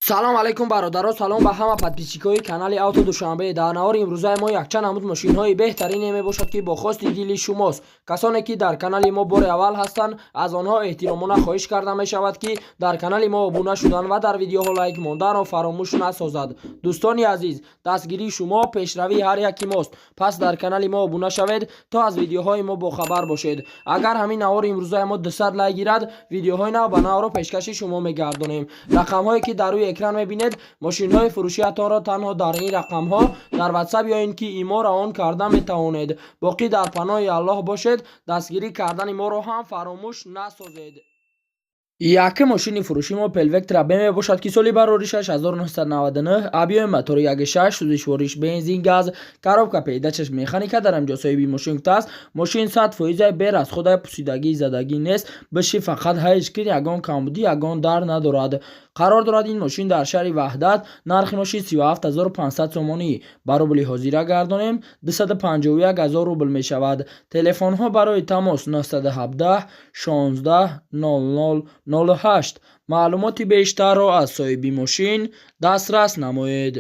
Салом алейкум, бародаро, салом ба ҳама подписчикои канали Авто Душанбе. Дар навори имрӯзаи мо якчанд намуд мошинҳои беҳтарине мебошад, ки бо хости дили шумост. Касоне ки дар канали мо бори аввал ҳастанд, аз онҳо эҳтиромона хоҳиш карда мешавад, ки дар канали мо обуна шудан ва дар видеоҳо лайк монданро фаромӯш насозад. Дӯстони азиз, дастгирии шумо пешравии ҳар яки мост, пас дар канали мо обуна шавед, то аз видеоҳои мо бохабар бошед. Агар ҳамин навори имрӯзаи мо 200 лайк гирад, видеоҳои нав ба навро пешкаши шумо мегардонем. Рақамҳое ки дар рӯи экран мебинед, мошинҳои фурӯшиатонро танҳо дар ин рақамҳо дар Ватсап ё ин ки Имо равон карда метавонед. Боқӣ дар паноҳи Аллоҳ бошед, дастгирӣ кардани моро ҳам фаромӯш насозед. Якум мошини фурӯши мо Опел Вектра Б мебошад, ки соли бароришаш 1999, объёми мотори 1,6, сӯзишвориш бензин, газ, коробка передачаш механика. Дар ҳамҷо соҳиби мошин гуфтааст, мошин 100 фоиза, берасхода, пусидагӣ, задагӣ нест, биши фақат ҳайш кин, ягон камбудӣ, ягон дар надорад. Қарор дорад ин мошин дар шаҳри Ваҳдат. Нархи мошин 37 500 сомонӣ, ба рубли ҳозира гардонем, 251 ҳазор рубл мешавад. Телефонҳо барои тамос 917 16 00 08. Маълумоти бештарро аз соҳиби мошин дастрас намоед.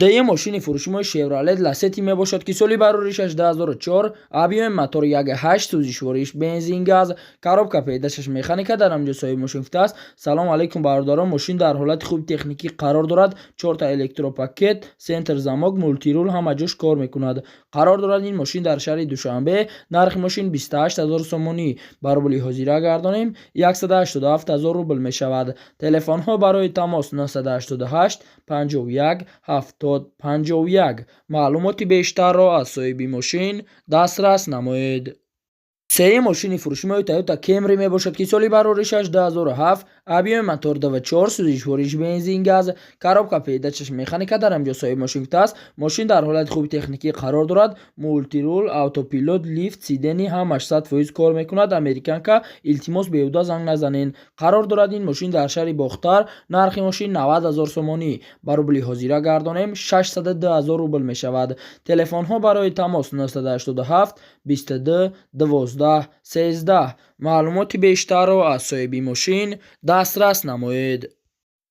Дуюм мошини фурӯши мо Шевролет Ласети мебошад, ки соли бароришаш 2004, объёми мотори 1,8, сӯзишвориш бензин, газ, коробка передачаш механика. Дар ҳамҷо соҳиби мошин гуфтааст: «Салом алейкум, бародарон, мошин дар ҳолати хуби техникӣ қарор дорад, чорта электропакет, центр замок, мультируль, ҳама ҷош кор мекунад». Қарор дорад ин мошин дар шаҳри Душанбе. Нархи мошин 28 ҳазор сомонӣ, ба рубли ҳозира гардонем, 187 ҳазор рубл мешавад. Телефонҳо барои тамос 988 51 70 51. Маълумоти бештарро аз соҳиби мошин дастрас намоед. Сеюм мошини фурӯши мо Toyota Camry мебошад, ки соли бароришаш 2007, объёми мотор 2,4, сӯзишвориш бензин, газ, коробка передачаш механика. Дар ҳамҷо соҳиби мошин гуфтааст, мошин дар ҳолати хуби техникӣ қарор дорад, мультируль, автопилот, лифт, сиденье ҳамаш 100% кор мекунад, американка, илтимос, беҳуда занг назанен. Қарор дорад ин мошин дар шаҳри Бохтар. Нархи мошин 90 ҳазор сомонӣ, ба рубли ҳозира гардонем, 602 ҳазор рубл мешавад. Телефонҳо барои тамос 987 22 12 13. Маълумоти бештарро аз соҳиби мошин дастрас намоед.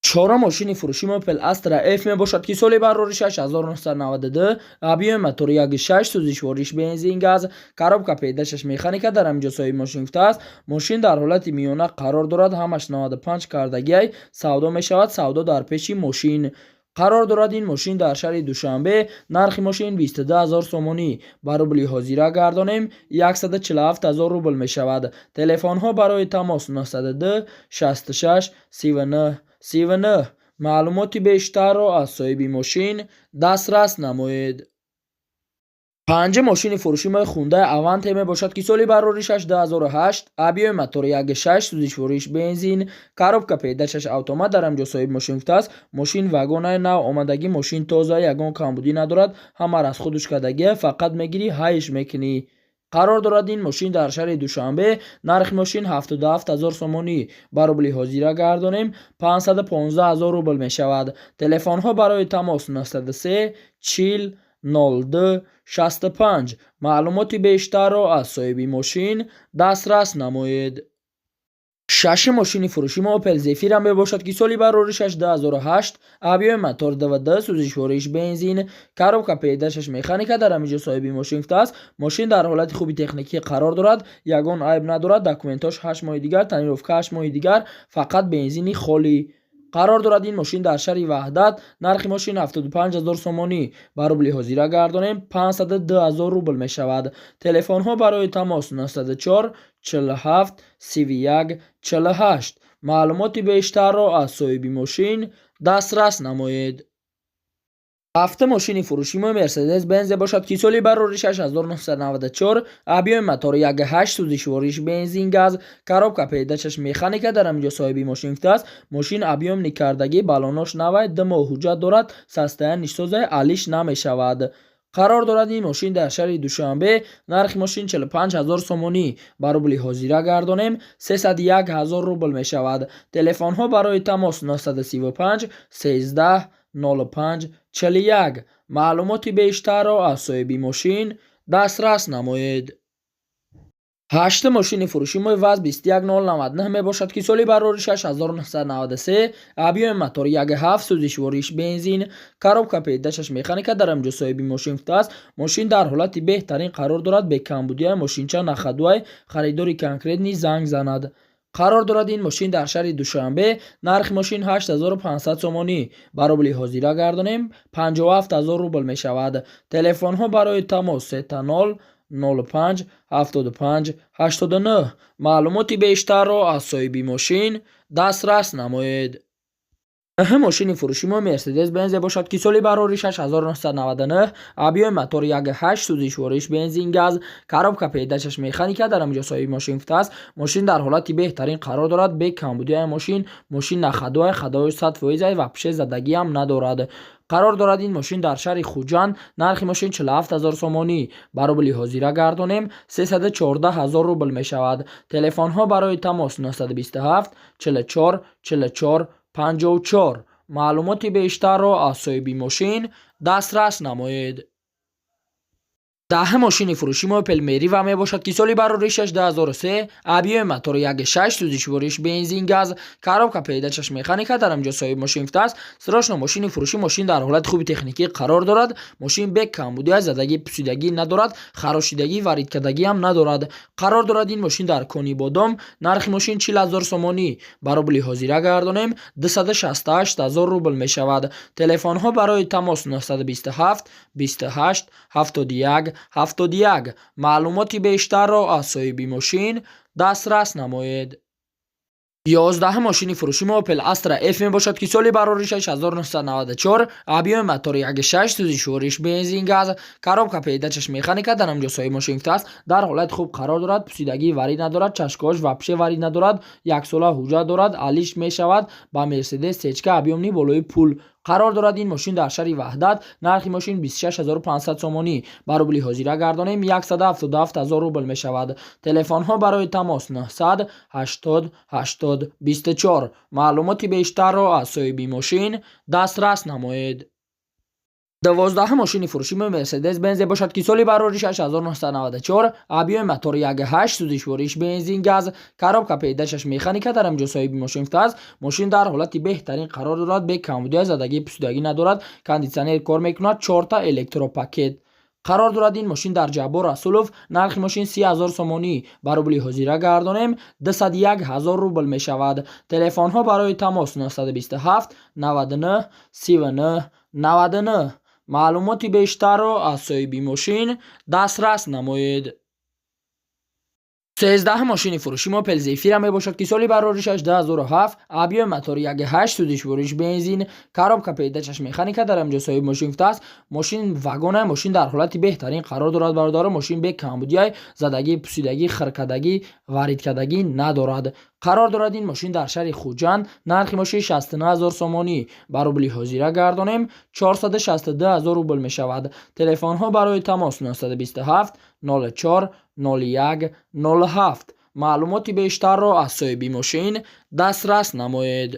Чорум мошини фурӯши мо Opel Astra F мебошад, ки соли бароришаш 1992, объёми мотори 1,6, сӯзишвориш бензин, газ, коробка передачаш механика. Дар ҳамҷо соҳиби мошин гуфтааст, мошин дар ҳолати миёна қарор дорад, ҳамаш 95 кардагиай, савдо мешавад, савдо дар пеши мошин. Қарор дорад ин мошин дар шаҳри Душанбе. Нархи мошин 22 ҳазор сомонӣ, ба рубли ҳозира гардонем, 147 ҳазор рубл мешавад. Телефонҳо барои тамос 902 66 39 39. Маълумоти бештарро аз соҳиби мошин дастрас намоед. Панҷум мошини фурӯши мо Хундай Аванте мебошад, ки соли бароришаш 2008, объёми мотори 1,6, сӯзишвориш бензин, коробка передачаш автомат. Дар ҳамҷо соҳиби мошин гуфтааст, мошин вагонаи нав омадагӣ, мошин тоза, ягон камбудӣ надорад, ҳама расходуш кардагия, фақат мегирӣ, ҳайш мекунӣ. Қарор дорад ин мошин дар шаҳри Душанбе. Нархи мошин 77 ҳазор сомонӣ, ба рубли ҳозира гардонем, 515 ҳазор рубл мешавад. Телефонҳо барои тамос 903 40 02 65. Маълумоти бештарро аз соҳиби мошин дастрас намоед. Шашум мошини фурӯши мо Opel Zafira мебошад, ки соли бароришаш 2008, объёми мотор 2,2, сӯзишвориш бензин, коробка передачаш механика. Дар ҳаминҷо соҳиби мошин гуфтааст, мошин дар ҳолати хуби техникӣ қарор дорад, ягон айб надорад, документҳош 8 моҳи дигар, тонировка 8 моҳи дигар, фақат бензини холӣ. Қарор дорад ин мошин дар шаҳри Ваҳдат. Нархи мошин 75 ҳазор сомонӣ, ба рубли ҳозира гардонем, 502 ҳазор рубл мешавад. Телефонҳо барои тамос 904 47 31 48. Маълумоти бештарро аз соҳиби мошин дастрас намоед. Ҳафтум мошини фурӯши мо Мерседес Бензе бошад, ки соли бароришаш 1994, объёми мотори 1,8, сӯзишвориш бензин, газ, коробка передачаш механика. Дар ҳаминҷо соҳиби мошин гуфтааст, мошин объёмный кардагӣ, балонош навай, 2 моҳ ҳуҷҷат дорад, состояниш созай, алиш намешавад. Қарор дорад ин мошин дар шаҳри Душанбе. Нархи мошин 45 ҳазор сомонӣ, ба рубли ҳозира гардонем, 301 ҳазор рубл мешавад. Телефонҳо барои тамос 935 13 05 41. Маълумоти бештарро аз соҳиби мошин дастрас намоед. Ҳаштум мошини фурӯши мо ВАЗ 21099 мебошад, ки соли бароришаш 1993, объёми мотор 1,7, сӯзишвориш бензин, коробка передачаш механика. Дар ҳамҷо соҳиби мошин гуфтааст, мошин дар ҳолати беҳтарин қарор дорад, бекамбудия, мошинча на ходу ай, харидори конкретный занг занад. Қарор дорад ин мошин дар шаҳри Душанбе. Нархи мошин 8500 сомонӣ, ба рубли ҳозира гардонем, 57 000 рубл мешавад. Телефонҳо барои тамос: 000 05 75 89. Маълумоти бештарро аз соҳиби мошин дастрас намоед. Мошини фурӯши мо Мерседес Бензе бошад, ки соли бароришаш 1999, объёми мотор 1,8, сӯзишвориш бензин, газ, коробка передачаш механика. Дар ҳамҷо соҳиби мошин гуфтааст, мошин дар ҳолати беҳтарин қарор дорад, бе камбудияи мошин, мошин на ходу ай, ходовой 100% ай, вообще задагиам надорад. Қарор дорад ин мошин дар шаҳри Хуҷанд. Нархи мошин 47 000 сомонӣ, ба рубли ҳозира гардонем, 314 000 рубл мешавад. Телефонҳо барои тамос: 927 44 44 54. Маълумоти бештарро аз соҳиби мошин дастрас намоед. Даҳум мошини фурӯши мо Опел Мерива мебошад, ки соли бароришаш 2003, объёми мотори 1,6, сӯзишвориш бензин, газ, коробка передачаш механика. Дар ҳамҷо соҳиби мошин гуфтааст, срочно мошини фурӯшӣ, мошин дар ҳолати хуби техникӣ қарор дорад, мошин бе камбудия, задагӣ, пусидагӣ надорад, харошидагӣ, варидкардагиам надорад. Қарор дорад ин мошин дар Конибодом. Нархи мошин 40 000 сомонӣ, ба рубли ҳозира гардонем, 268 000 рубл мешавад. Телефонҳо барои тамос: 927 28 71 71. Маълумоти бештарро аз соҳиби мошин дастрас намоед. 11-ум мошини фурӯши мо Opel Astra F мебошад, ки соли бароришаш 1994, объёми мотори 1,6, сӯзишвориш бензин, газ, коробка передачаш механика. Дар ҳамҷо соҳиби мошин гуфтааст, дар ҳолати хуб қарор дорад, пусидагӣ, варид надорад, чашкош вообще варид надорад, яксола ҳуҷҷат дорад, алиш мешавад ба Мерседес сечка, объёмный, болои пул. Қарор дорад ин мошин дар шаҳри Ваҳдат. Нархи мошин 26 500 сомонӣ, ба рубли ҳозира гардонем, 177 000 рубл мешавад. Телефонҳо барои тамос: 900 80 80 24. Маълумоти бештарро аз соҳиби мошин дастрас намоед. 12-ум мошини фурӯши мо Мерседес Бензе бошад, ки соли бароришаш 1994, объёми мотори 1,8, сӯзишвориш бензин, газ, коробка передачаш механика. Дар ҳамҷо соҳиби мошин гуфтааст, мошин дар ҳолати беҳтарин қарор дорад, бе камбудия, задагӣ, пусидагӣ надорад, кондитсионер кор мекунад, чорта электропакет. Қарор дорад ин мошин дар Ҷаббор Расулов. Нархи мошин 30 000 сомонӣ, ба рубли ҳозира гардонем, 201 000 рубл мешавад. Телефонҳо барои тамос: 927 99 39 99. Маълумоти бештарро аз соҳиби мошин дастрас намоед. 13-ум мошини фурӯши мо Опел Зефира мебошад, ки соли бароришаш 2007, объёми мотори 1,8, сӯзишвориш бензин, коробка передачаш механика. Дар ҳамҷо соҳиби мошин гуфтааст, мошин вагона, мошин дар ҳолати беҳтарин қарор дорад. Бародаро, мошин бе камбудиай, задагӣ, пусидагӣ, хиркадагӣ, варидкардагӣ надорад. Қарор дорад ин мошин дар шаҳри Хуҷанд. Нархи мошин 69 000 сомонӣ, ба рубли ҳозира гардонем, 462 000 рубл мешавад. Телефонҳо барои тамос: 927 04 01 07. Маълумоти бештарро аз соҳиби мошин дастрас намоед.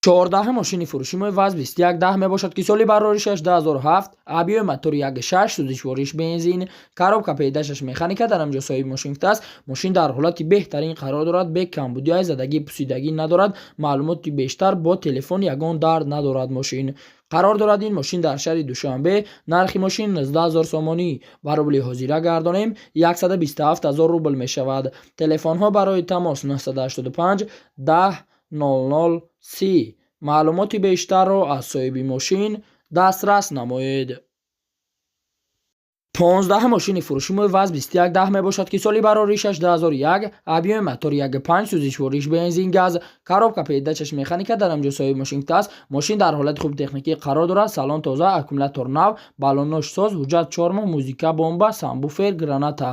14-ум мошини фурӯши мо ВАЗ 2110 мебошад, ки соли бароришаш 2007, объёми мотори 1,6, сӯзишвориш бензин, коробка передачаш механика. Дар ҳамҷо соҳиби мошин гуфтааст, мошин дар ҳолати беҳтарин қарор дорад, бе камбудиҳои, задагӣ, пусидагӣ надорад. Маълумоти бештар бо телефон, ягон дард надорад мошин. Қарор дорад ин мошин дар шаҳри Душанбе. Нархи мошин 19 000 сомонӣ, ба рубли ҳозира гардонем, 127 000 рубл мешавад. Телефонҳо барои тамос: 985 10 00 30. Маълумоти бештарро аз соҳиби мошин дастрас намоед. 15-ум мошини фурӯши мо ВАЗ 2110 мебошад, ки соли бароришаш 2001, объёми мотори 1,5, сӯзишвориш бензин, газ, коробка передачаш механика. Дар ҳамҷо соҳиби мошин гуфтааст, мошин дар ҳолати хуби техникӣ қарор дорад, салон тоза, аккумулятор нав, баллонош соз, ҳуҷҷат 4 моҳ, музыка бомба, сабвуфер граната.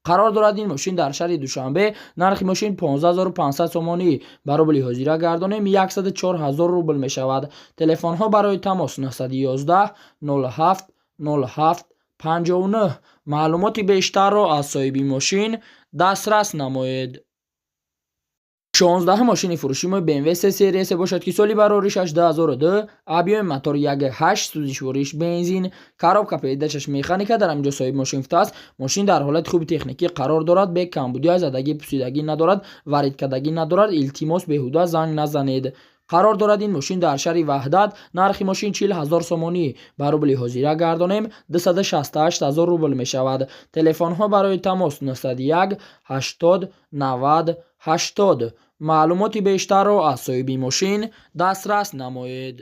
Қарор дорад ин мошин дар шаҳри Душанбе. Нархи мошин 15 500 сомонӣ, ба рубли ҳозира гардонем, 104 000 рубл мешавад. Телефонҳо барои тамос: 911 07 07 59. Маълумоти бештарро аз соҳиби мошин дастрас намоед. 16-ум мошини фурӯши мо BMW 3 сериясе бошад, ки соли бароришаш 2002, объёми мотор 1,8, сӯзишвориш бензин, коробка передачаш механика. Дар ҳаминҷо соҳиби мошин гуфтааст, мошин дар ҳолати хуби техникӣ қарор дорад, бе камбудӣ, задагӣ, пусидагӣ надорад, варидкардагӣ надорад, илтимос, беҳуда занг назанед. Қарор дорад ин мошин дар шаҳри Ваҳдат. Нархи мошин 40 000 сомонӣ, ба рубли ҳозира гардонем, 268 000 рубл мешавад. Телефонҳо барои тамос: 901 80 90 80. Маълумоти бештарро аз соҳиби мошин дастрас намоед.